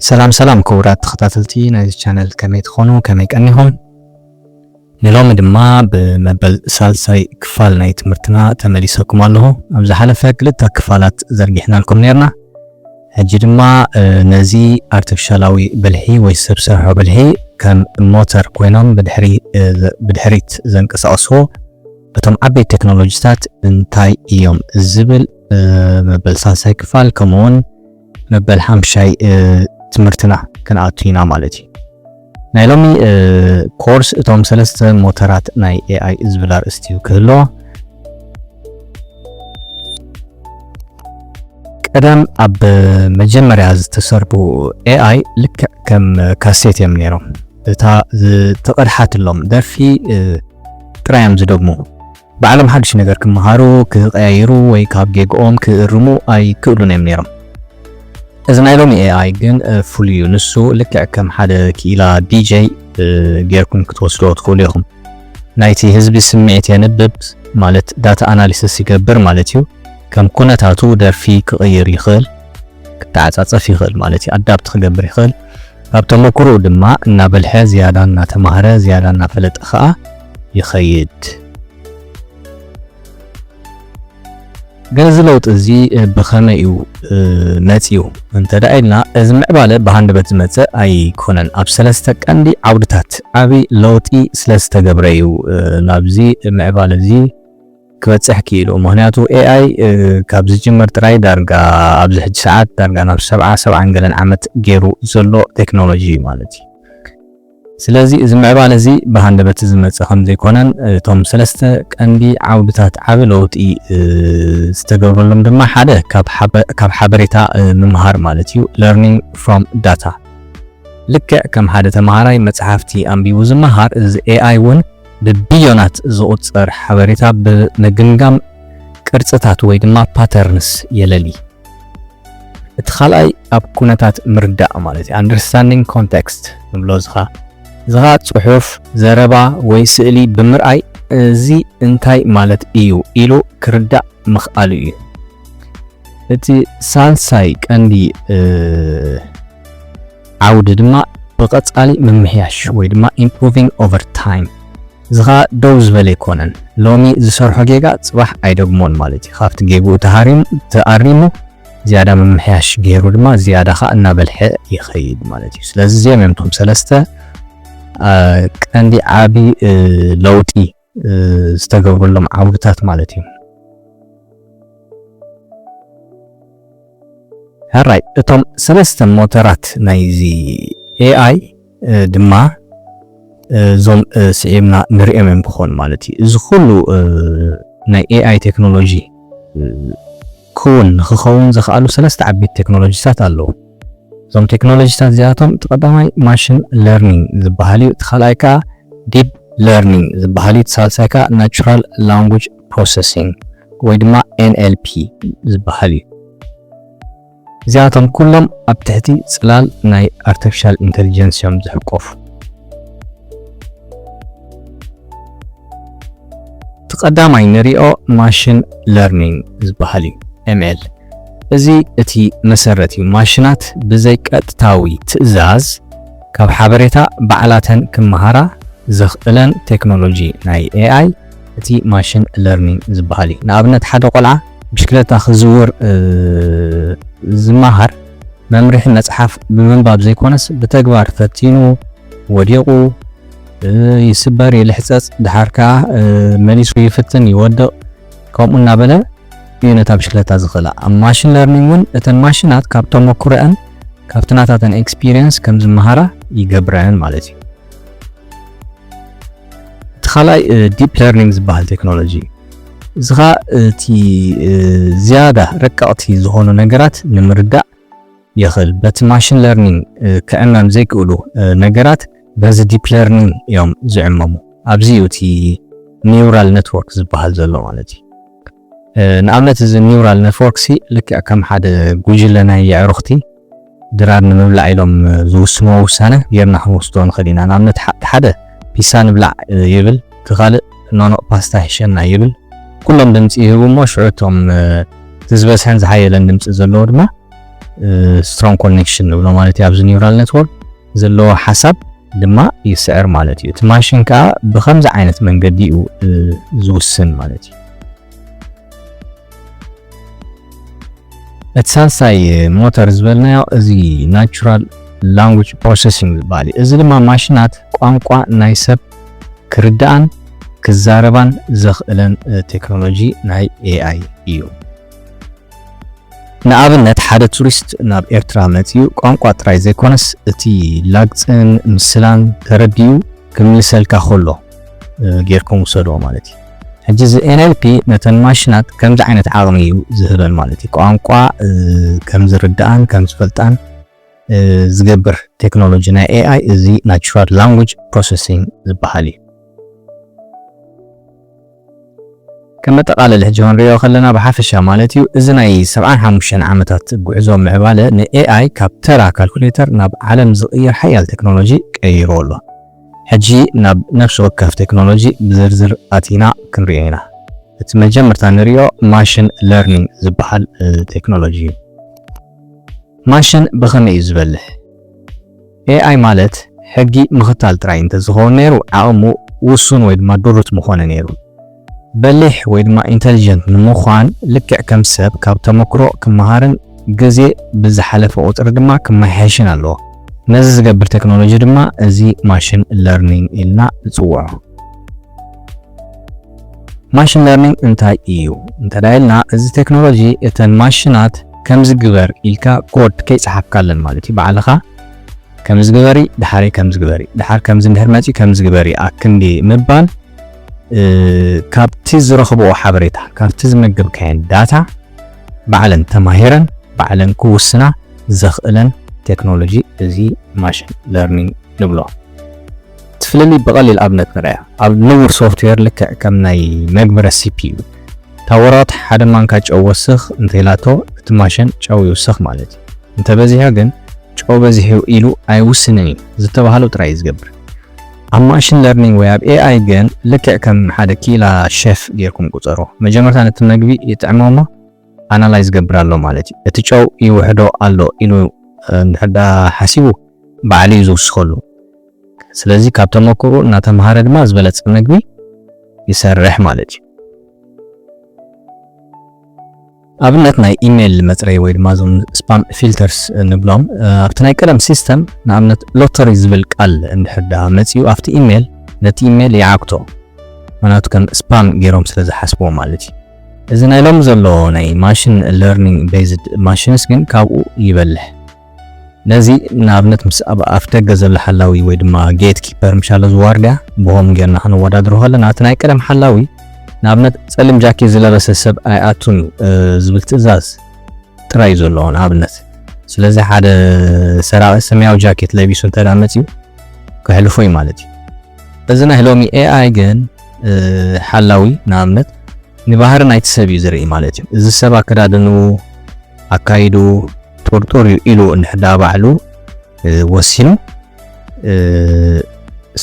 ሰላም ሰላም ክቡራት ተኸታተልቲ ናይዚ ቻነል፣ ከመይ ትኾኑ? ከመይ ቀኒኹም? ንሎሚ ድማ ብመበል ሳልሳይ ክፋል ናይ ትምህርትና ተመሊሰኩም ኣለኹ። ኣብ ዝሓለፈ ክልተ ክፋላት ዘርጊሕናልኩም ነርና። ሕጂ ድማ ነዚ ኣርቲፊሻላዊ ብልሒ ወይ ሰብ ሰርሖ ብልሒ ከም ሞተር ኮይኖም ብድሕሪ ብድሕሪት ዘንቀሳቕስዎ እቶም ዓበይቲ ቴክኖሎጂታት እንታይ እዮም ዝብል መበል ሳልሳይ ክፋል፣ ከምኡውን መበል ሓምሻይ ትምህርትና ክንኣቱ ኢና ማለት እዩ። ናይ ሎሚ ኮርስ እቶም ሰለስተ ሞተራት ናይ ኤኣይ ዝብል ኣርእስቲ እዩ ክህልዎ። ቀደም ኣብ መጀመርያ ዝተሰርቡ ኤኣይ ልክዕ ከም ካሴት እዮም ነይሮም። እታ ዝተቐድሓትሎም ደርፊ ጥራይ እዮም ዝደግሙ። ባዕሎም ሓድሽ ነገር ክመሃሩ፣ ክቐያይሩ ወይ ካብ ጌግኦም ክእርሙ ኣይክእሉን እዮም ነይሮም። እዚ ናይ ሎሚ ኤኣይ ግን ፍሉይ እዩ። ንሱ ልክዕ ከም ሓደ ክኢላ ዲጀይ ጌርኩም ክትወስድዎ ትኽእሉ ኢኹም። ናይቲ ህዝቢ ስምዒት የንብብ፣ ማለት ዳታ ኣናሊሲስ ይገብር ማለት እዩ። ከም ኩነታቱ ደርፊ ክቕይር ይኽእል፣ ክተዓጻጸፍ ይኽእል ማለት እዩ። ኣዳፕት ክገብር ይኽእል። ካብ ተመክሮኡ ድማ እናበልሐ ዝያዳ እናተማህረ ዝያዳ እናፈለጠ ኸኣ ይኸይድ። ግን እዚ ለውጢ እዚ ብኸመይ እዩ መጺኡ እንተ ደኣ ኢልና፣ እዚ ምዕባለ ብሃንደበት ዝመጸ ኣይኮነን። ኣብ ሰለስተ ቀንዲ ዓውድታት ዓቢ ለውጢ ስለ ዝተገብረ እዩ ናብዚ ምዕባለ እዚ ክበጽሕ ክኢሉ። ምኽንያቱ ኤኣይ ካብ ዝጅምር ጥራይ ዳርጋ ኣብዚ ሕጂ ሰዓት ዳርጋ ናብ ሰብዓ ሰብዓን ገለን ዓመት ገይሩ ዘሎ ቴክኖሎጂ እዩ ማለት እዩ። ስለዚ እዚ ምዕባለ እዚ ብሃንደበት ዝመጸ ከም ዘይኮነን እቶም ሰለስተ ቀንዲ ዓውድታት ዓቢ ለውጢ ዝተገብረሎም ድማ ሓደ ካብ ሓበሬታ ምምሃር ማለት እዩ፣ learning from data። ልክዕ ከም ሓደ ተማሃራይ መጽሓፍቲ ኣንቢቡ ዝመሃር፣ እዚ ኤኣይ እውን ብቢዮናት ዝቑጸር ሓበሬታ ብምግምጋም ቅርጽታት ወይ ድማ ፓተርንስ የለሊ። እቲ ካልኣይ ኣብ ኩነታት ምርዳእ ማለት እዩ፣ understanding context ንብሎ። ዝኻ ዝኻ ጽሑፍ፣ ዘረባ ወይ ስእሊ ብምርኣይ እዚ እንታይ ማለት እዩ ኢሉ ክርዳእ ምኽኣሉ እዩ። እቲ ሳልሳይ ቀንዲ ዓውዲ ድማ ብቐጻሊ ምምሕያሽ ወይ ድማ improving over time። ዝኻ ደው ዝበለ ኣይኮነን። ሎሚ ዝሰርሖ ጌጋ ጽባሕ ኣይደግሞን ማለት እዩ። ካብቲ ጌግኡ ተሃሪሙ ተኣሪሙ ዝያዳ ምምሕያሽ ገይሩ ድማ ዝያዳ ኸኣ እናበልሐ ይኸይድ ማለት እዩ። ስለዚ እዚኦም እዮም እቶም ሰለስተ ቀንዲ ዓቢ ለውጢ ዝተገብረሎም ዓውድታት ማለት እዩ። ሕራይ እቶም ሰለስተ ሞተራት ናይዚ ኤኣይ ድማ እዞም ስዒብና ንሪኦም እዮም ክኾኑ ማለት እዩ። እዚ ኩሉ ናይ ኤኣይ ቴክኖሎጂ ክውን ንክኸውን ዘኽኣሉ ሰለስተ ዓበይቲ ቴክኖሎጂታት ኣለዉ። እዞም ቴክኖሎጂታት እዚኣቶም እቲ ቀዳማይ ማሽን ለርኒንግ ዝበሃል እዩ። እቲ ካልኣይ ከዓ ዲፕ ለርኒንግ ዝበሃል እዩ። እቲ ሳልሳይ ከዓ ናቹራል ላንጉጅ ፕሮሰሲንግ ወይ ድማ ኤንኤልፒ ዝበሃል እዩ። እዚኣቶም ኩሎም ኣብ ትሕቲ ጽላል ናይ ኣርቲፊሻል ኢንተሊጀንስ እዮም ዝሕቆፉ። እቲ ቀዳማይ ንሪኦ ማሽን ለርኒንግ ዝበሃል እዩ፣ ኤምኤል። እዚ እቲ መሰረት እዩ። ማሽናት ብዘይ ቀጥታዊ ትእዛዝ ካብ ሓበሬታ ባዕላተን ክመሃራ ዘኽእለን ቴክኖሎጂ ናይ ኤኣይ እቲ ማሽን ለርኒንግ ዝበሃል እዩ። ንኣብነት ሓደ ቆልዓ ብሽክለታ ክዝውር ዝመሃር መምርሒ መጽሓፍ ብምንባብ ዘይኮነስ ብተግባር ፈቲኑ፣ ወዲቑ፣ ይስበር፣ ይልሕጸጽ፣ ድሓር ከኣ መሊሱ ይፍትን፣ ይወድቕ፣ ከምኡ እናበለ እዩ ነታ ብሽክለታ ዝኽእላ። ኣብ ማሽን ለርኒንግ እውን እተን ማሽናት ካብ ተመኩሮአን ካብቲ ናታተን ኤክስፒሪየንስ ከም ዝመሃራ ይገብረን ማለት እዩ። እቲ ካልኣይ ዲፕ ለርኒንግ ዝበሃል ቴክኖሎጂ እዩ። እዚ ኸኣ እቲ ዝያዳ ረቀቕቲ ዝኾኑ ነገራት ንምርዳእ የኽእል። በቲ ማሽን ለርኒንግ ክዕመም ዘይክእሉ ነገራት በዚ ዲፕ ለርኒንግ እዮም ዝዕመሙ። ኣብዚ እዩ እቲ ኒውራል ኔትወርክ ዝበሃል ዘሎ ማለት እዩ። ንኣብነት እዚ ኒውራል ኔትወርክ ሲ ልክዕ ከም ሓደ ጉጅለ ናይ የዕሩኽቲ ድራር ንምብላዕ ኢሎም ዝውስንዎ ውሳነ ጌርና ክንወስዶ ንኽእል ኢና። ንኣብነት ሓደ ፒሳ ንብላዕ ይብል፣ እቲ ካልእ ኖኖ ፓስታ ይሕሸና ይብል። ኩሎም ድምፂ ይህቡ እሞ ሽዑ እቶም እቲ ዝበዝሐን ዝሓየለን ድምፂ ዘለዎ ድማ strong connection ንብሎ ማለት እዩ። ኣብዚ neural network ዘለዎ ሓሳብ ድማ ይስዕር ማለት እዩ። እቲ ማሽን ከዓ ብኸምዚ ዓይነት መንገዲ እዩ ዝውስን ማለት እዩ። እቲ ሳልሳይ ሞተር ዝበልናዮ እዚ natural language processing ዝበሃል እዩ። እዚ ድማ ማሽናት ቋንቋ ናይ ሰብ ክርድኣን ክዛረባን ዘኽእለን ቴክኖሎጂ ናይ ኤኣይ እዩ። ንኣብነት ሓደ ቱሪስት ናብ ኤርትራ መጺኡ ቋንቋ ጥራይ ዘይኮነስ እቲ ላግጽን ምስላን ተረዲኡ ክምልሰልካ ከሎ ጌርኩም ውሰድዎ ማለት እዩ። ሕጂ እዚ ኤንኤልፒ ነተን ማሽናት ከምዚ ዓይነት ዓቕሚ እዩ ዝህበን ማለት እዩ። ቋንቋ ከም ዝርድኣን ከም ዝፈልጣን ዝገብር ቴክኖሎጂ ናይ ኤኣይ እዚ ናቹራል ላንጉጅ ፕሮሰሲንግ ዝበሃል እዩ። ከም መጠቓለሊ ሕጂ ክንሪኦ ከለና ብሓፈሻ ማለት እዩ፣ እዚ ናይ ሰብዓን ሓሙሽተን ዓመታት ጉዕዞ ምዕባለ ንኤኣይ ካብ ተራ ካልኩሌተር ናብ ዓለም ዝቕይር ሓያል ቴክኖሎጂ ቀይርዎ ኣሎ። ሕጂ ናብ ነፍሲ ወከፍ ቴክኖሎጂ ብዝርዝር ኣቲና ክንሪኦ ኢና። እቲ መጀመርታ ንሪኦ ማሽን ለርኒንግ ዝበሃል ቴክኖሎጂ እዩ። ማሽን ብኸመይ እዩ ዝበልሕ? ኤኣይ ማለት ሕጊ ምኽታል ጥራይ እንተዝኸውን ነይሩ ዓቕሙ ውሱን ወይ ድማ ድሩት ምኾነ ነይሩ። በሊሕ ወይ ድማ ኢንተሊጀንት ንምዃን ልክዕ ከም ሰብ ካብ ተመክሮ ክመሃርን ግዜ ብዝሓለፈ ቁፅሪ ድማ ክመሓየሽን ኣለዎ። ነዚ ዝገብር ቴክኖሎጂ ድማ እዚ ማሽን ለርኒንግ ኢልና ንፅውዖ። ማሽን ለርኒንግ እንታይ እዩ እንተዳ ኢልና፣ እዚ ቴክኖሎጂ እተን ማሽናት ከምዚ ግበር ኢልካ ኮድ ከይፀሓፍካለን ማለት እዩ። ባዕልኻ ከምዚ ግበሪ፣ ድሓረይ ከምዚ ግበሪ፣ ድሓር ከምዚ እንድሕር መፂኡ ከምዚ ግበሪ ኣክንዲ ምባል ካብቲ ዝረኽብኦ ሓበሬታ ካብቲ ዝመገብካየን ዳታ ባዕለን ተማሂረን ባዕለን ክውስና ዘኽእለን ቴክኖሎጂ እዚ ማሽን ለርኒንግ ንብሎ። እቲ ፍልልይ ብቐሊል ኣብነት ንርኣያ። ኣብ ንቡር ሶፍትዌር ልክዕ ከም ናይ መግበረ ሲፒዩ እታ ወረቐት ሓደ ማንካ ጨው ወስኽ እንተኢላቶ እቲ ማሽን ጨው ይውስኽ ማለት እዩ። እንተበዚሑ ግን ጨው በዚሑ ኢሉ ኣይውስንን እዩ፣ ዝተባህሎ ጥራይ እዩ ዝገብር። ኣብ ማሽን ለርኒንግ ወይ ኣብ ኤኣይ ግን ልክዕ ከም ሓደ ኪላ ሸፍ ጌርኩም ቁጸሮ። መጀመርታ ነቲ መግቢ ይጥዕሞ እሞ ኣናላይዝ ገብር ኣሎ ማለት እዩ። እቲ ጨው ይውሕዶ ኣሎ ኢሉ እንድሕር ደኣ ሓሲቡ ባዕሉ እዩ ዝውስኸሉ። ስለዚ ካብ ተመክሮ እናተምሃረ ድማ ዝበለጸ መግቢ ይሰርሕ ማለት እዩ። ኣብነት ናይ ኢሜይል መፅረይ ወይ ድማ እዞም ስፓም ፊልተርስ ንብሎም ኣብቲ ናይ ቀደም ሲስተም ንኣብነት ሎተሪ ዝብል ቃል እንድሕር ደኣ መፂኡ ኣብቲ ኢሜይል ነቲ ኢሜይል ይዓግቶ፣ ምክንያቱ ከም ስፓም ገይሮም ስለ ዝሓስብዎ ማለት እዩ። እዚ ናይ ሎሚ ዘሎ ናይ ማሽን ለርኒንግ ቤዝድ ማሽንስ ግን ካብኡ ይበልሕ። ነዚ ንኣብነት ምስ ኣብ ኣፍ ደገ ዘሎ ሓላዊ ወይ ድማ ጌት ኪፐር ምሻሎ ዝዋርድያ ብሆም ጌርና ክንወዳድሮ ከለና እቲ ናይ ቀደም ሓላዊ ንኣብነት ጸሊም ጃኬት ዝለበሰ ሰብ ኣይኣቱን እዩ ዝብል ትእዛዝ ጥራይ እዩ ዘለዎ ንኣብነት። ስለዚ ሓደ ሰራቒ ሰማያዊ ጃኬት ለቢሱ እንተ ደኣ መጺኡ ክሕልፎ እዩ ማለት እዩ። እዚ ናይ ሎሚ ኤኣይ ግን ሓላዊ ንኣብነት ንባህሪ ናይቲ ሰብ እዩ ዝርኢ ማለት እዩ። እዚ ሰብ ኣከዳድንኡ፣ ኣካይድኡ፣ ጥርጡር እዩ ኢሉ እንድሕር ደኣ ባዕሉ ወሲኑ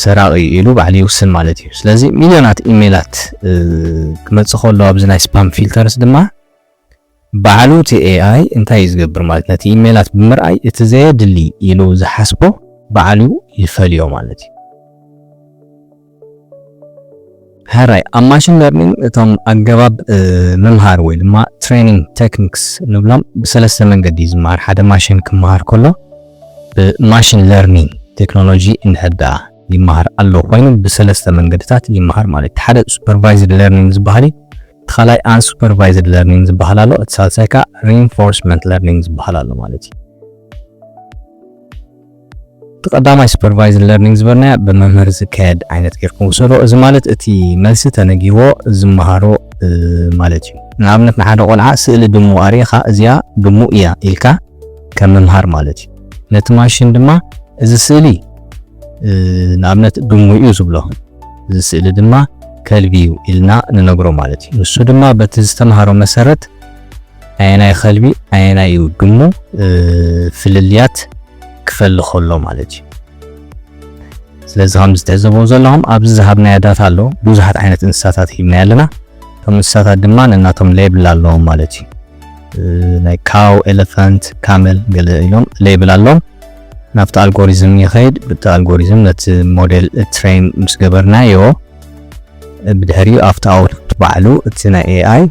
ሰራቒ እዩ ኢሉ ባዕሉ ይውስን ማለት እዩ። ስለዚ ሚልዮናት ኢሜላት ክመጽእ ከሎ ኣብዚ ናይ ስፓም ፊልተርስ ድማ ባዕሉ እቲ ኤኣይ እንታይ እዩ ዝገብር ማለት ነቲ ኢሜላት ብምርኣይ እቲ ዘየድሊ ኢሉ ዝሓስቦ ባዕሉ ይፈልዮ ማለት እዩ። ሕራይ ኣብ ማሽን ለርኒንግ እቶም ኣገባብ ምምሃር ወይ ድማ ትሬኒንግ ቴክኒክስ ንብሎም ብሰለስተ መንገዲ እዩ ዝመሃር። ሓደ ማሽን ክመሃር ከሎ ብማሽን ለርኒንግ ቴክኖሎጂ እንድሕር ደኣ ይመሃር ኣሎ ኮይኑ ብሰለስተ መንገድታት ይመሃር ማለት እዩ። ሓደ ሱፐርቫይዝድ ለርኒንግ ዝበሃል እዩ። እቲ ካልኣይ ኣንሱፐርቫይዝድ ለርኒንግ ዝበሃል ኣሎ። እቲ ሳልሳይ ከዓ ሪኢንፎርስመንት ለርኒንግ ዝበሃል ኣሎ ማለት እዩ። እቲ ቀዳማይ ሱፐርቫይዝድ ለርኒንግ ዝበልናያ ብመምህር ዝካየድ ዓይነት ጌርኩም ውሰዶ። እዚ ማለት እቲ መልሲ ተነጊርዎ ዝመሃሮ ማለት እዩ። ንኣብነት ንሓደ ቆልዓ ስእሊ ድሙ ኣርእኻ እዚኣ ድሙ እያ ኢልካ ከም ምምሃር ማለት እዩ። ነቲ ማሽን ድማ እዚ ስእሊ ንኣብነት ድሙ እዩ ዝብሎ፣ እዚ ስእሊ ድማ ከልቢ እዩ ኢልና ንነግሮ ማለት እዩ። ንሱ ድማ በቲ ዝተምሃሮ መሰረት ኣየናይ ከልቢ ኣየናይ እዩ ድሙ ፍልልያት ክፈሊ ከሎ ማለት እዩ። ስለዚ ከም ዝትዕዘበው ዘለኹም ኣብዚ ዝሃብናዮ ዳታ ኣሎ። ብዙሓት ዓይነት እንስሳታት ሂብናዮ ኣለና። እቶም እንስሳታት ድማ ነናቶም ሌብል ኣለዎም ማለት እዩ። ናይ cow, elephant, camel ገለ ኢሎም ሌብል ኣሎም። ናብቲ ኣልጎሪዝም ይኸይድ። ብቲ ኣልጎሪዝም ነቲ ሞዴል ትሬን ምስ ገበርናዮ፣ ብድሕሪኡ ኣብቲ ኣውትፑት ባዕሉ እቲ ናይ ኤኣይ፣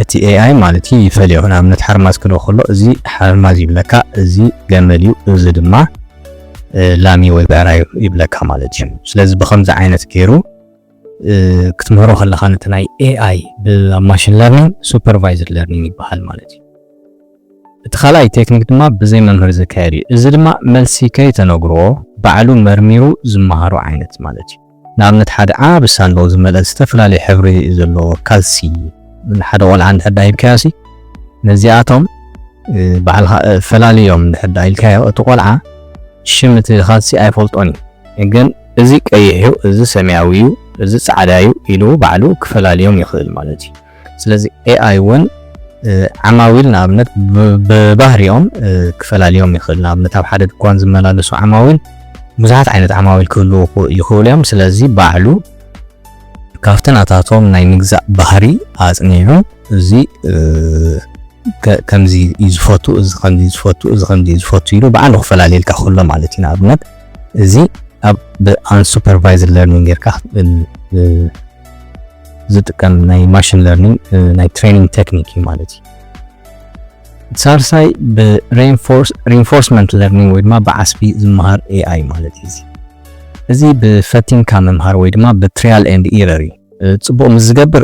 እቲ ኤኣይ ማለት እዩ፣ ይፈልዮ። ንኣብነት ሓርማዝ ክዶ ከሎ፣ እዚ ሓርማዝ ይብለካ፣ እዚ ገመል እዩ፣ እዚ ድማ ላሚ ወይ ብዕራይ ይብለካ ማለት እዩ። ስለዚ ብኸምዚ ዓይነት ገይሩ ክትምህሮ ከለኻ፣ ነቲ ናይ ኤኣይ ብማሽን ለርኒንግ ሱፐርቫይዝድ ለርኒንግ ይበሃል ማለት እዩ። እቲ ካልኣይ ቴክኒክ ድማ ብዘይ መምህር ዝካየድ እዩ። እዚ ድማ መልሲ ከይተነግርዎ ባዕሉ መርሚሩ ዝመሃሮ ዓይነት ማለት እዩ። ንኣብነት ሓደ ዓቢ ሳንዱቕ ዝመልአ ዝተፈላለየ ሕብሪ ዘለዎ ካልሲ ንሓደ ቆልዓ እንድሕር ዳ ሂብካዮሲ፣ ነዚኣቶም ባዕልኻ ፈላልዮም እንድሕር ዳ ኢልካዮ፣ እቲ ቆልዓ ሽም እቲ ካልሲ ኣይፈልጦን እዩ። ግን እዚ ቀይሕ እዩ፣ እዚ ሰማያዊ እዩ፣ እዚ ጻዕዳ እዩ ኢሉ ባዕሉ ክፈላልዮም ይኽእል ማለት እዩ። ስለዚ ኤኣይ እውን ዓማዊል ንኣብነት ብባህሪኦም ክፈላልዮም ይኽእል። ንኣብነት ኣብ ሓደ ድኳን ዝመላለሱ ዓማዊል ብዙሓት ዓይነት ዓማዊል ክህልዉ ይኽእሉ እዮም። ስለዚ ባዕሉ ካብቲ ናታቶም ናይ ምግዛእ ባህሪ ኣጽኒዑ፣ እዚ ከምዚ እዩ ዝፈቱ፣ እዚ ከምዚ እዩ ዝፈቱ፣ እዚ ከምዚ እዩ ዝፈቱ ኢሉ ባዕሉ ክፈላልየልካ ከሎ ማለት እዩ። ንኣብነት እዚ ኣብ ብኣንሱፐርቫይዝድ ለርኒንግ ጌርካ ዝጥቀም ናይ ማሽን ለርኒንግ ናይ ትሬኒንግ ቴክኒክ እዩ ማለት እዩ። ሳልሳይ ብሪንፎርስመንት ለርኒንግ ወይ ድማ ብዓስቢ ዝመሃር ኤኣይ ማለት እዩ። እዚ ብፈቲንካ ምምሃር ወይ ድማ ብትሪያል ኤንድ ኢረር እዩ። ጽቡቕ ምስ ዝገብር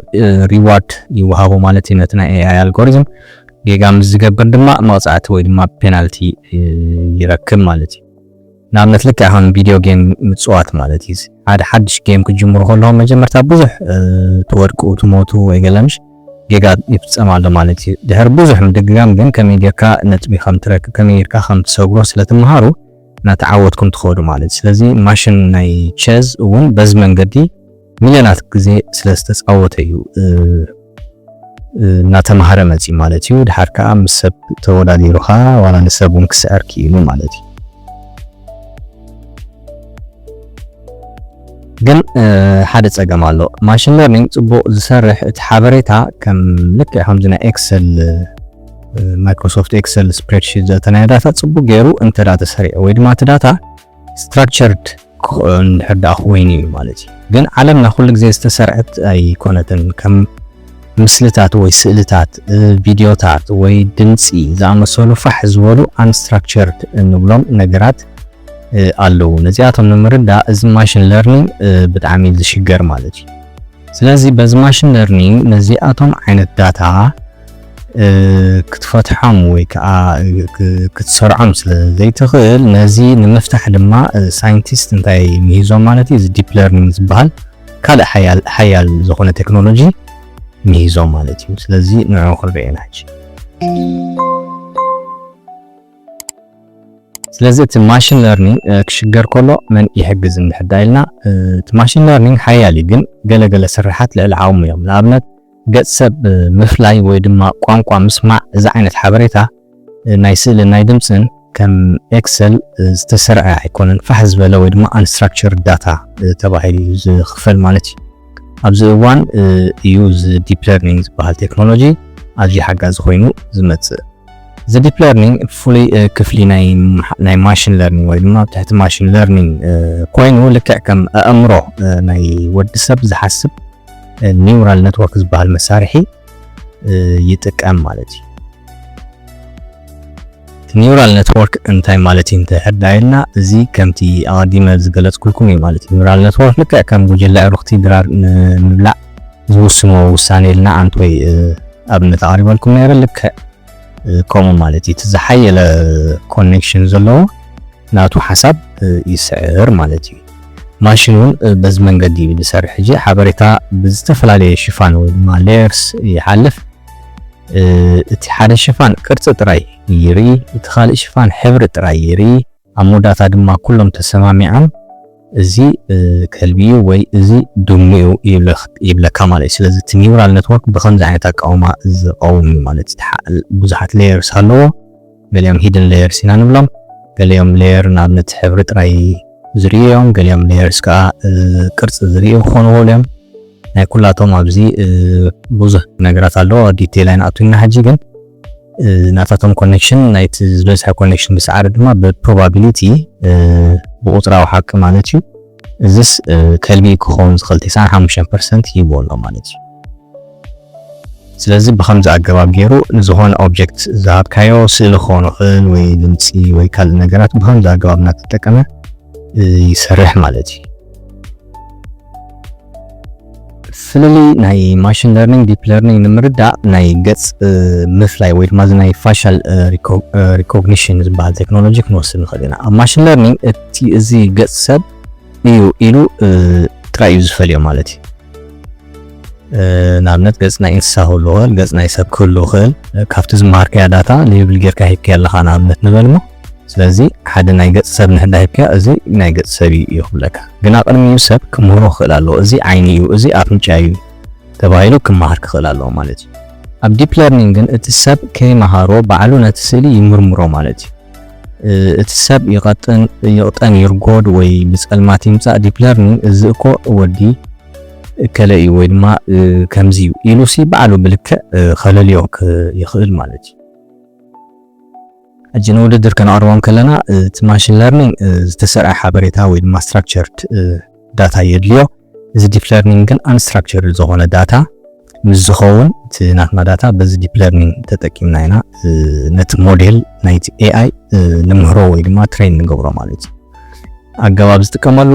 ሪዋርድ ይወሃቦ ማለት እዩ ነቲ ናይ ኤኣይ ኣልጎሪዝም። ጌጋ ምስ ዝገብር ድማ መቕጻዕቲ ወይ ድማ ፔናልቲ ይረክብ ማለት እዩ። ንኣብነት ልክዕ ከም ቪድዮ ጌም ምጽዋት ማለት እዩ። ሓደ ሓድሽ ጌም ክጅምሩ ከለኹም መጀመርታ ብዙሕ ትወድቁ፣ ትሞቱ ወይ ገለምሽ ጌጋ ይፍጸም ኣሎ ማለት እዩ። ድሕሪ ብዙሕ ምድግጋም ግን ከመይ ጌርካ ነጥቢ ከም ትረክብ፣ ከመይ ጌርካ ከም ትሰግሮ ስለ ትመሃሩ እናተዓወትኩም ትኸዱ ማለት እዩ። ስለዚ ማሽን ናይ ቸዝ እውን በዚ መንገዲ ሚልዮናት ግዜ ስለ ዝተጻወተ እዩ እናተማሃረ መጺ ማለት እዩ። ድሓር ከኣ ምስ ሰብ ተወዳዲሩ ከኣ ዋላ ንሰብ እውን ክስዕር ክኢሉ ማለት እዩ። ግን ሓደ ጸገም ኣሎ። ማሽን ለርኒንግ ጽቡቕ ዝሰርሕ እቲ ሓበሬታ ከም ልክዕ ከምዚ ናይ ኤክሰል፣ ማይክሮሶፍት ኤክሰል ስፕሬድሺት ዘተናዮ ዳታ ጽቡቕ ገይሩ እንተ ደኣ ተሰሪዑ ወይ ድማ እቲ ዳታ ስትራክቸርድ እንድሕር ደኣ ኮይኑ እዩ ማለት እዩ። ግን ዓለምና ኩሉ ግዜ ዝተሰርዐት ኣይኮነትን። ከም ምስልታት ወይ ስእልታት፣ ቪድዮታት ወይ ድምፂ ዝኣመሰሉ ፋሕ ዝበሉ ኣንስትራክቸርድ እንብሎም ነገራት ኣለዉ። ነዚኣቶም ንምርዳእ እዚ ማሽን ለርኒንግ ብጣዕሚ ዝሽገር ማለት እዩ። ስለዚ በዚ ማሽን ለርኒንግ ነዚኣቶም ዓይነት ዳታ ክትፈትሖም ወይ ከዓ ክትሰርዖም ስለ ዘይትኽእል፣ ነዚ ንምፍታሕ ድማ ሳይንቲስት እንታይ ምሂዞም ማለት እዩ፣ እዚ ዲፕ ለርኒንግ ዝበሃል ካልእ ሓያል ዝኾነ ቴክኖሎጂ ምሂዞም ማለት እዩ። ስለዚ ንዑ ክንሪኦ ኢና ሕጂ። ስለዚ እቲ ማሽን ለርኒንግ ክሽገር ከሎ መን ይሕግዝ እንድሕር ዳ ኢልና፣ እቲ ማሽን ለርኒንግ ሓያል እዩ፣ ግን ገለገለ ስርሓት ልዕሊ ዓቕሙ እዮም። ንኣብነት ገጽ ሰብ ምፍላይ ወይ ድማ ቋንቋ ምስማዕ፣ እዚ ዓይነት ሓበሬታ ናይ ስእልን ናይ ድምፅን ከም ኤክሰል ዝተሰርዐ ኣይኮነን። ፋሕ ዝበለ ወይ ድማ ኣንስትራክቸር ዳታ ተባሂሉ እዩ ዝኽፈል ማለት እዩ። ኣብዚ እዋን እዩ እዚ ዲፕ ለርኒንግ ዝበሃል ቴክኖሎጂ ኣዝዩ ሓጋዚ ኮይኑ ዝመፅእ። እዚ ዲፕ ለርኒንግ ፍሉይ ክፍሊ ናይ ማሽን ለርኒንግ ወይ ድማ ትሕቲ ማሽን ለርኒንግ ኮይኑ ልክዕ ከም ኣእምሮ ናይ ወዲ ሰብ ዝሓስብ ኒውራል ነትወርክ ዝበሃል መሳርሒ ይጥቀም ማለት እዩ። ኒውራል ነትወርክ እንታይ ማለት እዩ እንተሕዳ ኢልና፣ እዚ ከምቲ ኣቐዲመ ዝገለጽኩልኩም እዩ ማለት እዩ። ኒውራል ነትወርክ ልክዕ ከም ጉጅለ ኣዕሩኽቲ ድራር ንምብላዕ ዝውስንዎ ውሳኔ ኢልና ኣንቶይ ኣብነት ኣቕሪበልኩም ነይረ። ልክዕ ከምኡ ማለት እዩ። እቲ ዝሓየለ ኮኔክሽን ዘለዎ ናቱ ሓሳብ ይስዕር ማለት እዩ። ማሽን እውን በዚ መንገዲ እዩ ዝሰርሕ። ሕጂ ሓበሬታ ብዝተፈላለየ ሽፋን ወይ ድማ ሌየርስ ይሓልፍ። እቲ ሓደ ሽፋን ቅርጺ ጥራይ ይርኢ፣ እቲ ካልእ ሽፋን ሕብሪ ጥራይ ይርኢ። ኣብ መወዳእታ ድማ ኩሎም ተሰማሚዖም እዚ ከልቢ እዩ ወይ እዚ ድሙ እዩ ይብለካ ማለት እዩ። ስለዚ እቲ ኒውራል ነትወርክ ብኸምዚ ዓይነት ኣቃውማ ዝቐውም እዩ ማለት እዩ። ብዙሓት ሌየርስ ኣለዎ። ገሊኦም ሂድን ሌየርስ ኢና ንብሎም። ገሊኦም ሌየር ንኣብነት ሕብሪ ጥራይ ዝርእዩ እዮም። ገሊኦም ሌየርስ ከዓ ቅርፂ ዝርእዩ ክኾኑ ይኽእሉ እዮም። ናይ ኩላቶም ኣብዚ ብዙሕ ነገራት ኣለዎ። ዲቴይል ኣይንኣቱ ኢና ሕጂ፣ ግን ናታቶም ኮኔክሽን ናይቲ ዝበዝሐ ኮኔክሽን ብሰዓሪ ድማ ብ probability ብቁፅራዊ ሓቂ ማለት እዩ። እዚስ ከልቢ ክኸውን ዝኽእል ተስዓን ሓሙሽተን ፐርሰንት ይህቦ ኣሎ ማለት እዩ። ስለዚ ብኸምዚ ኣገባብ ገይሩ ንዝኾነ ኦብጀክት ዝሃብካዮ ስእሊ ክኾን ይኽእል ወይ ድምፂ ወይ ካልእ ነገራት ብኸምዚ ኣገባብ እናተጠቀመ ይሰርሕ ማለት እዩ። ፍልልይ ናይ ማሽን ለርኒንግ ዲፕ ለርኒንግ ንምርዳእ ናይ ገፅ ምፍላይ ወይ ድማ ናይ ፋሻል ሪኮግኒሽን ዝበሃል ቴክኖሎጂ ክንወስድ ንኽእል ኢና። ኣብ ማሽን ለርኒንግ እቲ እዚ ገፅ ሰብ እዩ ኢሉ ጥራይ እዩ ዝፈልዮ ማለት እዩ። ንኣብነት ገፅ ናይ እንስሳ ክህሉ ይኽእል፣ ገፅ ናይ ሰብ ክህሉ ይኽእል። ካብቲ ዝመሃርካያ ዳታ ሌብል ጌርካ ሂብካያ ኣለኻ ንኣብነት ንበል እሞ፣ ስለዚ ሓደ ናይ ገፅ ሰብ ንሕዳ ሂብካያ እዚ ናይ ገፅ ሰብ እዩ ክብለካ። ግና ቅድሚኡ ሰብ ክምህሮ ክኽእል ኣለዎ። እዚ ዓይኒ እዩ፣ እዚ ኣፍንጫ እዩ ተባሂሉ ክመሃር ክኽእል ኣለዎ ማለት እዩ። ኣብ ዲፕ ለርኒንግ ግን እቲ ሰብ ከይመሃሮ ባዕሉ ነቲ ስእሊ ይምርምሮ ማለት እዩ። እቲ ሰብ ይቐጥን ይቕጠን ይርጎድ ወይ ብፀልማት ይምፃእ ዲፕ ለርኒንግ እዚ እኮ ወዲ እከለ እዩ ወይ ድማ ከምዚ እዩ ኢሉ ሲ ባዕሉ ብልክዕ ከለልዮ ይኽእል ማለት እዩ። ሕጂ ንውድድር ከነቕርቦም ከለና እቲ ማሽን ለርኒንግ ዝተሰርዐ ሓበሬታ ወይ ድማ ስትራክቸርድ ዳታ የድልዮ። እዚ ዲፕ ለርኒንግ ግን ኣንስትራክቸርድ ዝኾነ ዳታ ምስ ዝኸውን እቲ ናትና ዳታ በዚ ዲፕ ለርኒንግ ተጠቂምና ኢና ነቲ ሞዴል ናይቲ ኤኣይ ንምህሮ ወይ ድማ ትሬን ንገብሮ ማለት እዩ። ኣገባብ ዝጥቀመሉ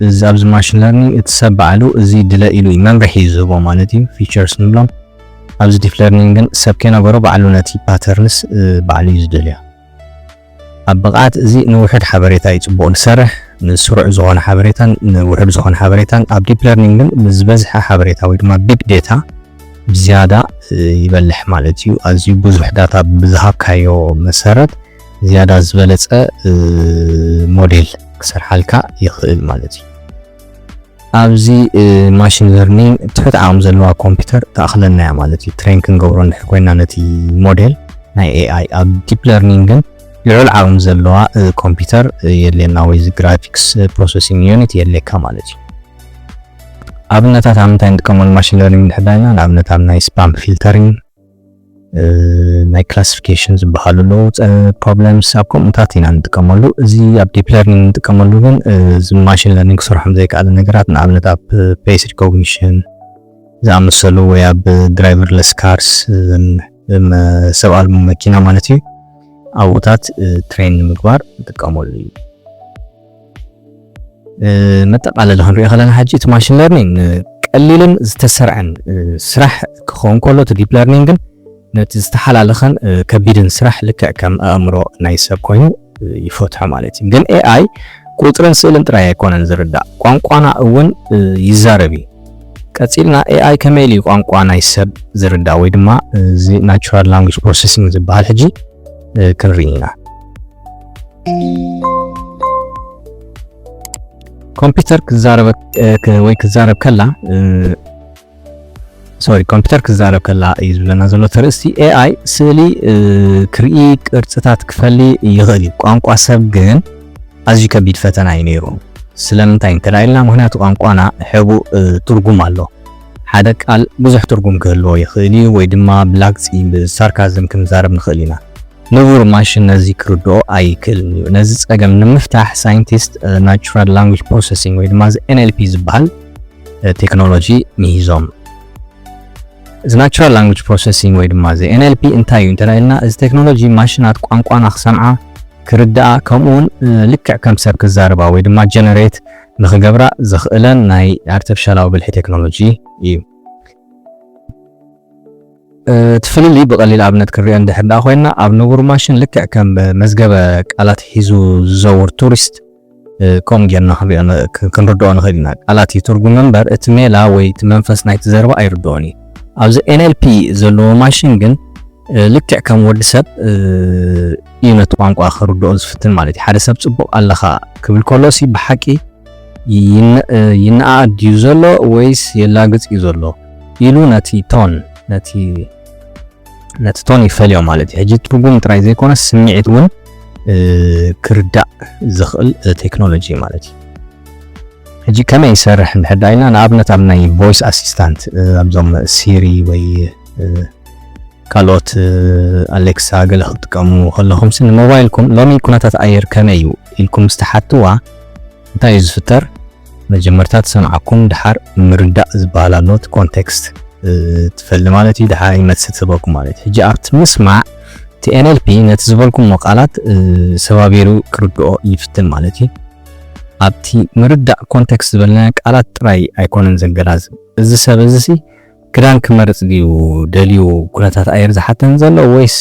እዚ ኣብዚ ማሽን ለርኒንግ እቲ ሰብ ባዕሉ እዚ ድለ ኢሉ እዩ መምርሒ እዩ ዝህቦ ማለት እዩ። ፊቸርስ ንብሎም ኣብዚ ዲፕ ለርኒንግ ግን ሰብ ከይነገሮ ባዕሉ ነቲ ፓተርንስ ባዕሉ እዩ ዝደልዮ። ኣብ ብቕዓት እዚ ንውሑድ ሓበሬታ እዩ ጽቡቕ ዝሰርሕ፣ ንስሩዕ ዝኾነ ሓበሬታን ንውሑድ ዝኾነ ሓበሬታን። ኣብ ዲፕ ለርኒንግ ግን ምስ ዝበዝሐ ሓበሬታ ወይ ድማ ቢግ ዴታ ብዝያዳ ይበልሕ ማለት እዩ። ኣዝዩ ብዙሕ ዳታ ብዝሃብካዮ መሰረት ዝያዳ ዝበለጸ ሞዴል ክሰርሓልካ ይኽእል ማለት እዩ። ኣብዚ ማሽን ለርኒንግ ትሑት ዓቕሚ ዘለዋ ኮምፒውተር ትኣኽለና እያ ማለት እዩ። ትሬን ክንገብሮ እንድሕር ኮይና ነቲ ሞዴል ናይ ኤኣይ ኣብ ዲፕ ለርኒንግ ግን ልዑል ዓቕሚ ዘለዋ ኮምፒውተር የድልየና ወይ እዚ ግራፊክስ ፕሮሰሲንግ ዩኒት የድልየካ ማለት እዩ። ኣብነታት ኣብ ምንታይ ንጥቀመሉ ማሽን ለርኒንግ እንድሕር ዳይና ንኣብነት ኣብ ናይ ስፓም ፊልተሪንግ ናይ ክላሲፊኬሽን ዝበሃሉ ኣለዉ ፕሮብለምስ ኣብ ከምኡታት ኢና ንጥቀመሉ። እዚ ኣብ ዲፕ ለርኒንግ ንጥቀመሉ ግን እዚ ማሽን ለርኒንግ ክሰርሖም ዘይከኣለ ነገራት ንኣብነት ኣብ ፌስ ሪኮግኒሽን ዝኣመሰሉ ወይ ኣብ ድራይቨርለስ ካርስ ሰብ ኣልቦ መኪና ማለት እዩ ኣብኡታት ትሬን ንምግባር ንጥቀመሉ እዩ። መጠቃለሊ ክንሪኦ ከለና ሕጂ እቲ ማሽን ለርኒንግ ቀሊልን ዝተሰርዐን ስራሕ ክኸውን ከሎ እቲ ዲፕ ለርኒንግ ግን ነቲ ዝተሓላለኸን ከቢድን ስራሕ ልክዕ ከም ኣእምሮ ናይ ሰብ ኮይኑ ይፈትሖ ማለት እዩ። ግን ኤኣይ ቁፅርን ስእልን ጥራይ ኣይኮነን ዝርዳእ፣ ቋንቋና እውን ይዛረብ እዩ። ቀፂልና ኤኣይ ከመይ ኢሉ ቋንቋ ናይ ሰብ ዝርዳእ ወይ ድማ እዚ ናቹራል ላንጉጅ ፕሮሰሲንግ ዝበሃል ሕጂ ክንርኢ ኢና። ኮምፒውተር ክዛረበ ወይ ክዛረብ ከላ ሶሪ ኮምፒውተር ክዛረብ ከላ እዩ ዝብለና ዘሎ ተርእስቲ። ኤኣይ ስእሊ ክርኢ ቅርፅታት ክፈሊ ይኽእል እዩ። ቋንቋ ሰብ ግን ኣዝዩ ከቢድ ፈተና እዩ ነይሩ። ስለምንታይ እንተ ኢልና ምክንያቱ ቋንቋና ሕቡእ ትርጉም ኣሎ። ሓደ ቃል ብዙሕ ትርጉም ክህልዎ ይኽእል እዩ ወይ ድማ ብላግፂ ብሳርካዝም ክንዛረብ ንኽእል ኢና። ንቡር ማሽን ነዚ ክርድኦ ኣይክእልን እዩ። ነዚ ፀገም ንምፍታሕ ሳይንቲስት ናቹራል ላንጉጅ ፕሮሰሲንግ ወይ ድማ እዚ ኤንኤልፒ ዝበሃል ቴክኖሎጂ ምሂዞም። እዚ ናቹራል ላንጉጅ ፕሮሰሲንግ ወይ ድማ እዚ ኤንኤልፒ እንታይ እዩ እንተ ኢልና እዚ ቴክኖሎጂ ማሽናት ቋንቋና ክሰምዓ ክርድኣ ከምኡ እውን ልክዕ ከም ሰብ ክዛረባ ወይ ድማ ጀነሬት ንክገብራ ዘኽእለን ናይ ኣርቲፊሻላዊ ብልሒ ቴክኖሎጂ እዩ። እቲ ፍልልይ ብቐሊል ኣብነት ክንሪኦ እንድሕር ደኣ ኮይና ኣብ ንቡር ማሽን ልክዕ ከም መዝገበ ቃላት ሒዙ ዝዘውር ቱሪስት ከምኡ ጌርና ክንርድኦ ንኽእል ኢና። ቃላት ይትርጉም እምበር እቲ ሜላ ወይ እቲ መንፈስ ናይቲ ዘረባ ኣይርድኦን እዩ። ኣብዚ ኤንኤልፒ ዘለዎ ማሽን ግን ልክዕ ከም ወዲ ሰብ እዩ ነቲ ቋንቋ ክርድኦ ዝፍትን ማለት እዩ። ሓደ ሰብ ጽቡቕ ኣለኻ ክብል ከሎ ሲ ብሓቂ ይነኣኣድ ድዩ ዘሎ ወይስ የላግጽ እዩ ዘሎ ኢሉ ነቲ ቶን ነቲ ነቲ ቶን ይፈልዮ ማለት እዩ። ሕጂ ትርጉም ጥራይ ዘይኮነ ስምዒት እውን ክርዳእ ዝኽእል ቴክኖሎጂ ማለት እዩ። ሕጂ ከመይ ይሰርሕ እንድሕር ኢልና ንኣብነት ኣብ ናይ ቮይስ ኣሲስታንት ኣብዞም ሲሪ ወይ ካልኦት ኣሌክሳ ገለ ክትጥቀሙ ከለኹም ሲ ንሞባይልኩም ሎሚ ኩነታት ኣየር ከመይ እዩ ኢልኩም ዝተሓትዋ እንታይ እዩ ዝፍጠር? መጀመርታ ትሰምዓኩም ድሓር ምርዳእ ዝበሃል ኣሎ። እቲ ኮንቴክስት ትፈሊ ማለት እዩ። ድሓር መልሲ ትህበኩም ማለት እዩ። ሕጂ ኣብቲ ምስማዕ እቲ ኤን ኤል ፒ ነቲ ዝበልኩሞ ቃላት ሰባቢሩ ክርድኦ ይፍትን ማለት እዩ። ኣብቲ ምርዳእ ኮንቴክስት ዝበልናዮ ቃላት ጥራይ ኣይኮነን ዘገናዝብ። እዚ ሰብ እዚ ሲ ክዳን ክመርጽ ድዩ ደልዩ ኩነታት ኣየር ዝሓተን ዘሎ ወይስ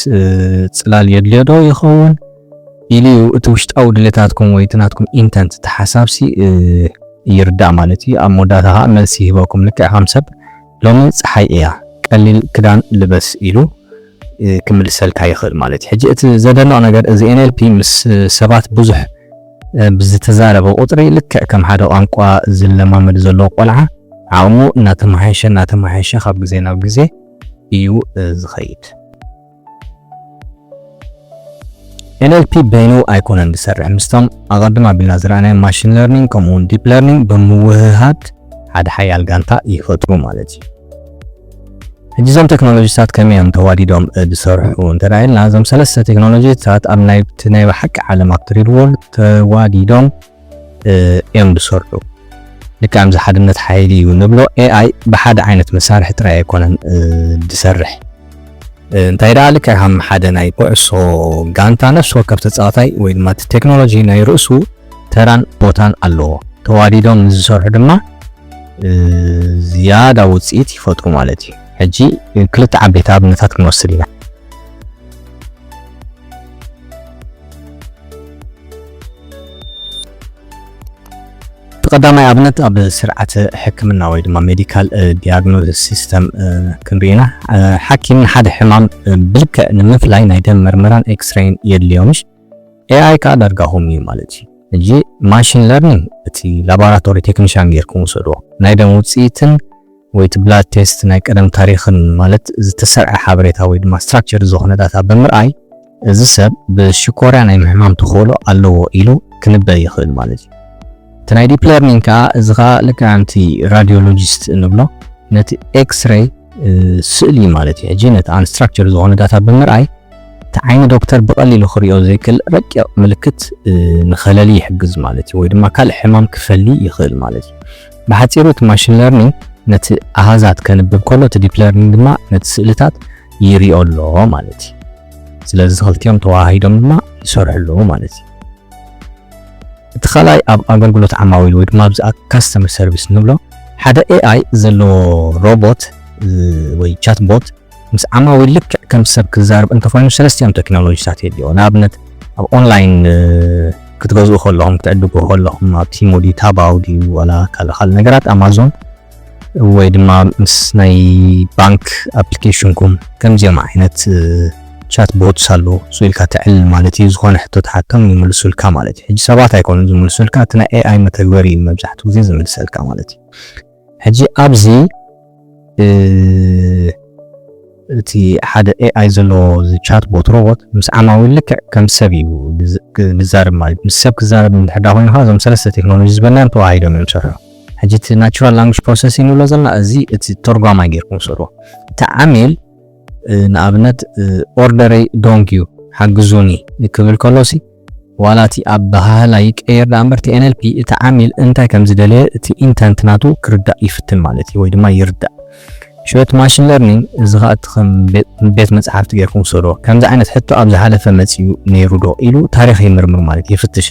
ጽላል የድልዮ ዶ ይኸውን ኢሉ እዩ እቲ ውሽጣዊ ድሌታትኩም ወይ እቲ ናትኩም ኢንተንት እቲ ሓሳብሲ ይርዳእ ማለት እዩ። ኣብ መወዳእታ ከዓ መልሲ ይህበኩም ልክዕ ከም ሰብ ሎሚ ፀሓይ እያ ቀሊል ክዳን ልበስ ኢሉ ክምልሰልካ ይኽእል ማለት እዩ። ሕጂ እቲ ዘደንቕ ነገር እዚ ኤን ኤል ፒ ምስ ሰባት ብዙሕ ብዝተዛረበ ቁፅሪ ልክዕ ከም ሓደ ቋንቋ ዝለማመድ ዘሎ ቆልዓ ዓቕሙ እናተመሓየሸ እናተመሓየሸ ካብ ግዜ ናብ ግዜ እዩ ዝኸይድ። ኤን ኤል ፒ በይኑ ኣይኮነን ዝሰርሕ፣ ምስቶም ኣቐድም ኣቢልና ዝረኣናዮ ማሽን ለርኒንግ ከምኡውን ዲፕ ለርኒንግ ብምውህሃድ ሓደ ሓያል ጋንታ ይፈጥሩ ማለት እዩ። ሕጂ እዞም ቴክኖሎጂታት ከመይ እዮም ተዋዲዶም ዝሰርሑ እንተ ኢልና እዞም ሰለስተ ቴክኖሎጂታት ኣብ ናይ ብሓቂ ዓለም ኣብቲ ሪል ወርልድ ተዋዲዶም እዮም ዝሰርሑ። ልክዕ ከምዚ ሓድነት ሓይሊ እዩ ንብሎ ኤ ኣይ ብሓደ ዓይነት መሳርሒ ጥራይ ኣይኮነን ዝሰርሕ። እንታይ ደኣ ልክዕ ከም ሓደ ናይ ኩዕሶ ጋንታ ነፍሲ ወከፍ ተፃዋታይ ወይ ድማ እቲ ቴክኖሎጂ ናይ ርእሱ ተራን ቦታን ኣለዎ። ተዋዲዶም ዝሰርሑ ድማ ዝያዳ ውፅኢት ይፈጥሩ ማለት እዩ። ሕጂ ክልተ ዓበይቲ ኣብነታት ክንወስድ ኢና። እቲ ቀዳማይ ኣብነት ኣብ ስርዓተ ሕክምና ወይ ድማ ሜዲካል ዲያግኖሲስ ሲስተም ክንርኢ ኢና። ሓኪም ንሓደ ሕማም ብልክዕ ንምፍላይ ናይ ደም መርመራን ኤክስሬይን የድልዮ ምሽ? ኤ ኣይ ከዓ ዳርጋ ከምኡ እዩ ማለት እዩ። ሕጂ ማሽን ለርኒንግ እቲ ላቦራቶሪ ቴክኒሻን ጌርኩም ውሰድዎ። ናይ ደም ውፅኢትን ወይ እቲ ብላድ ቴስት ናይ ቀደም ታሪኽን ማለት ዝተሰርዐ ሓበሬታ ወይ ድማ ስትራክቸር ዝኾነ ዳታ ብምርኣይ እዚ ሰብ ብሽኮርያ ናይ ምሕማም ተኽእሎ ኣለዎ ኢሉ ክንበ ይኽእል ማለት እዩ። እቲ ናይ ዲፕ ለርኒንግ ከዓ እዚ ከዓ ልክዕ ከምቲ ራዲዮሎጂስት እንብሎ ነቲ ኤክስሬይ ስእሊ ማለት እዩ። ሕጂ ነቲ ኣንስትራክቸር ዝኾነ ዳታ ብምርኣይ እቲ ዓይኒ ዶክተር ብቐሊሉ ክሪኦ ዘይክእል ረቂቕ ምልክት ንኸለሊ ይሕግዝ ማለት እዩ፣ ወይ ድማ ካልእ ሕማም ክፈሊ ይኽእል ማለት እዩ። ብሓፂሩ እቲ ማሽን ለርኒንግ ነቲ ኣሃዛት ከንብብ ከሎ እቲ ዲፕ ለርኒንግ ድማ ነቲ ስእልታት ይሪኦ ኣሎ ማለት እዩ። ስለዚ ክልቲኦም ተዋሃሂዶም ድማ ይሰርሑ ኣለዉ ማለት እዩ። እቲ ካልኣይ ኣብ ኣገልግሎት ዓማዊል ወይ ድማ ኣብዚ ኣብ ካስተመር ሰርቪስ ንብሎ ሓደ ኤ ኣይ ዘለዎ ሮቦት ወይ ቻት ቦት ምስ ዓማዊል ልክዕ ከም ሰብ ክዛረብ እንተኾይኑ ሰለስቲኦም ቴክኖሎጂታት የድልዮ። ንኣብነት ኣብ ኦንላይን ክትገዝኡ ከለኹም ክትዕድጉ ከለኹም ኣብ ቲሞ ድዩ ታባው ድዩ ዋላ ካልእ ካልእ ነገራት ኣማዞን ወይ ድማ ምስ ናይ ባንክ ኣፕሊኬሽንኩም ከምዚኦም ዓይነት ቻት ቦትስ ኣለዉ። እሱ ኢልካ ትዕልል ማለት እዩ። ዝኾነ ሕቶ ትሓቶም ይምልሱልካ ማለት እዩ። ሕጂ ሰባት ኣይኮኑን ዝምልሱልካ፣ እቲ ናይ ኤ ኣይ መተግበሪ እዩ መብዛሕትኡ ግዜ ዝምልሰልካ ማለት እዩ። ሕጂ ኣብዚ እቲ ሓደ ኤ ኣይ ዘለዎ ቻት ቦት ሮቦት ምስ ዓማዊል ልክዕ ከም ሰብ እዩ ዝዛረብ ማለት እዩ። ምስ ሰብ ክዛረብ እንድሕር ዳ ኮይንካ እዞም ሰለስተ ቴክኖሎጂ ዝበልናዮም ተዋሂዶም እዮም ዝሰርሑ። ሕጂ እቲ ናቹራል ላንጉጅ ፕሮሰሲንግ ንብሎ ዘለና እዚ እቲ ተርጓማይ ጌርኩም ውሰድዎ። እቲ ዓሚል ንኣብነት ኦርደረይ ዶንግ እዩ ሓግዙኒ ክብል ከሎሲ ዋላ እቲ ኣበሃህላ ይቀየር ደኣ እምበር እቲ ኤን ኤል ፒ እቲ ዓሚል እንታይ ከም ዝደለየ እቲ ኢንተንት ናቱ ክርዳእ ይፍትን ማለት እዩ ወይ ድማ ይርዳእ። ሽዑ እቲ ማሽን ለርኒንግ እዚ ኸኣ እቲ ከም ቤት መጽሓፍቲ ጌርኩም ውሰድዎ። ከምዚ ዓይነት ሕቶ ኣብ ዝሓለፈ መጺኡ ነይሩ ዶ ኢሉ ታሪኽ ይምርምር ማለት ይፍትሽ።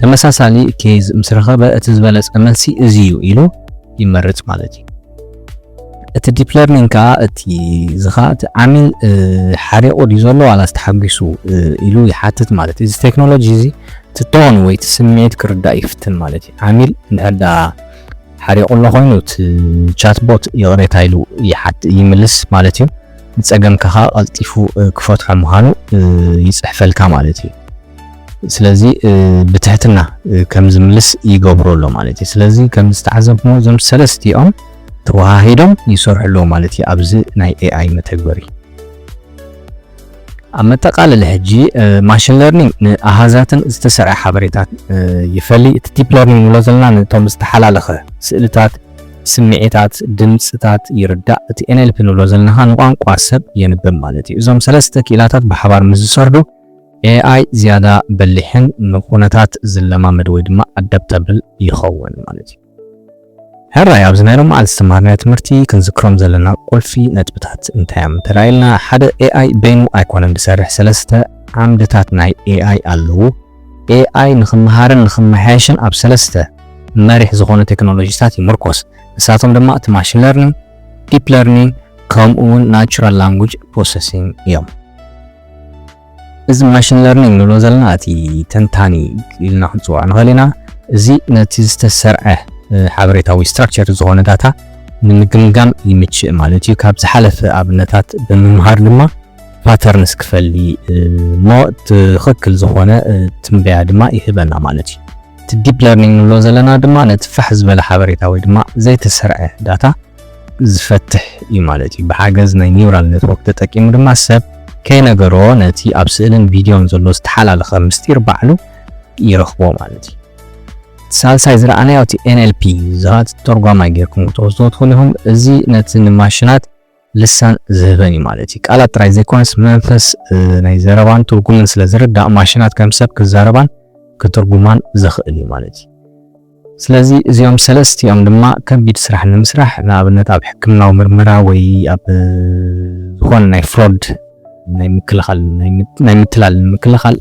ተመሳሳሊ ኬዝ ምስ ረኸበ እቲ ዝበለጸ መልሲ እዚ እዩ ኢሉ ይመርጽ ማለት እዩ። እቲ ዲፕ ለርኒንግ ከኣ እቲ እዚ ኸኣ እቲ ዓሚል ሓሪቑ ድዩ ዘሎ ዋላስ ተሓጒሱ ኢሉ ይሓትት ማለት እዩ። እዚ ቴክኖሎጂ እዚ እቲ ቶን ወይ እቲ ስምዒት ክርዳእ ይፍትን ማለት እዩ። ዓሚል እንድሕር ደኣ ሓሪቑ ኣሎ ኮይኑ እቲ ቻት ቦት ይቕሬታ ኢሉ ይሓት ይምልስ ማለት እዩ። ንጸገምካ ኸኣ ቀልጢፉ ክፈትሖ ምዃኑ ይጽሕፈልካ ማለት እዩ። ስለዚ ብትሕትና ከም ዝምልስ ይገብሮ ኣሎ ማለት እዩ። ስለዚ ከም ዝተዓዘብኩሞ እዞም ሰለስቲኦም ተወሃሂዶም ይሰርሑ ኣለዉ ማለት እዩ ኣብዚ ናይ ኤ ኣይ መተግበሪ። ኣብ መጠቓለሊ ሕጂ ማሽን ለርኒንግ ንኣሃዛትን ዝተሰርዐ ሓበሬታት ይፈሊ። እቲ ዲፕ ለርኒንግ ንብሎ ዘለና ነቶም ዝተሓላለኸ ስእልታት ስምዒታት፣ ድምፅታት ይርዳእ። እቲ ኤን ኤል ፒ ንብሎ ዘለና ንቋንቋ ሰብ የንብብ ማለት እዩ። እዞም ሰለስተ ክኢላታት ብሓባር ምስ ዝሰርሑ ኤ ኣይ ዝያዳ በሊሕን ንኩነታት ዝለማመድ ወይ ድማ ኣዳፕታብል ይኸውን ማለት እዩ። ሕራይ ኣብዚ ናይ ሎማዓንቲ ዝተማሃርናዮ ትምህርቲ ክንዝክሮም ዘለና ቁልፊ ነጥብታት እንታይ እዮም እንተራኢልና፣ ሓደ ኤ ኣይ በይኑ ኣይኮነን ዝሰርሕ፣ ሰለስተ ዓምድታት ናይ ኤ ኣይ ኣለዉ። ኤ ኣይ ንክመሃርን ንክመሓየሽን ኣብ ሰለስተ መሪሕ ዝኾኑ ቴክኖሎጂታት ይምርኮስ። ንሳቶም ድማ እቲ ማሽን ለርኒንግ፣ ዲፕ ለርኒንግ ከምኡ እውን ናቹራል ላንጉጅ ፕሮሰሲንግ እዮም። እዚ ማሽን ለርኒንግ ንብሎ ዘለና እቲ ተንታኒ ኢልና ክንፅውዖ ንኽእል ኢና። እዚ ነቲ ዝተሰርዐ ሓበሬታዊ ስትራክቸር ዝኾነ ዳታ ንምግምጋም ይምችእ ማለት እዩ። ካብ ዝሓለፈ ኣብነታት ብምምሃር ድማ ፓተርንስ ክፈሊ እሞ ትኽክል ዝኾነ ትንበያ ድማ ይህበና ማለት እዩ። እቲ ዲፕ ለርኒንግ ንብሎ ዘለና ድማ ነቲ ፋሕ ዝበለ ሓበሬታ ወይ ድማ ዘይተሰርዐ ዳታ ዝፈትሕ እዩ ማለት እዩ። ብሓገዝ ናይ ኒውራል ኔትወርክ ተጠቂሙ ድማ ሰብ ከይነገሮ ነቲ ኣብ ስእልን ቪድዮን ዘሎ ዝተሓላለኸ ምስጢር ባዕሉ ይረኽቦ ማለት እዩ። ሳልሳይ ዝረኣናዮ እቲ ኤን ኤል ፒ ዝሃት ተርጓማይ ጌርኩም ክትወስዶ ትኽእሉ ኢኹም። እዚ ነቲ ንማሽናት ልሳን ዝህበን እዩ ማለት እዩ። ቃላት ጥራይ ዘይኮነስ መንፈስ ናይ ዘረባን ትርጉምን ስለ ዝርዳእ ማሽናት ከም ሰብ ክዛረባን ክትርጉማን ዘኽእል እዩ ማለት እዩ። ስለዚ እዚኦም ሰለስቲኦም ድማ ከቢድ ስራሕ ንምስራሕ፣ ንኣብነት ኣብ ሕክምናዊ ምርመራ ወይ ኣብ ዝኾነ ናይ ፍሮድ ናይ ምክልኻል ናይ ምትላል ንምክልኻል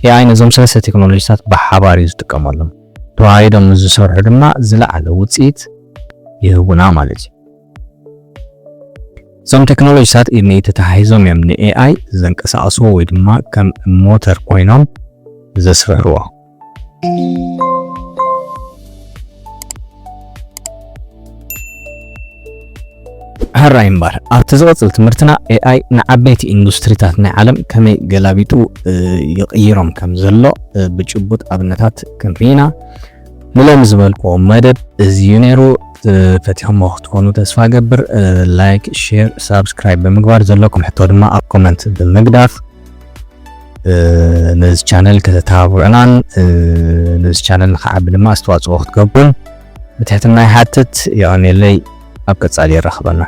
ኤ ኣይ ነዞም ሰለስተ ቴክኖሎጂታት ብሓባር እዩ ዝጥቀመሎም። ተዋሂዶም ምስ ዝሰርሑ ድማ ዝለዓለ ውፅኢት ይህቡና ማለት እዩ። እዞም ቴክኖሎጂታት ኢድኒ ተተሓሒዞም እዮም ን ኤ ኣይ ዘንቀሳቕስዎ ወይ ድማ ከም ሞተር ኮይኖም ዘስርሕዎ። ሕራይ እምበር ኣብቲ ዝቕፅል ትምህርትና ኤ ኣይ ንዓበይቲ ኢንዱስትሪታት ናይ ዓለም ከመይ ገላቢጡ ይቕይሮም ከም ዘሎ ብጭቡጥ ኣብነታት ክንርኢ ኢና። ንሎሚ ዝበልክዎ መደብ እዚ እዩ ነይሩ። ፈቲኹሞ ክትኮኑ ተስፋ ገብር። ላይክ፣ ሼር፣ ሳብስክራይብ ብምግባር ዘለኩም ሕቶ ድማ ኣብ ኮመንት ብምግዳፍ ነዚ ቻነል ከተተባብዑናን ነዚ ቻነል ንክዓቢ ድማ ኣስተዋፅኦ ክትገብሩን ብትሕትና ይሓትት። የቐንየለይ። ኣብ ቀፃሊ የራኽበና።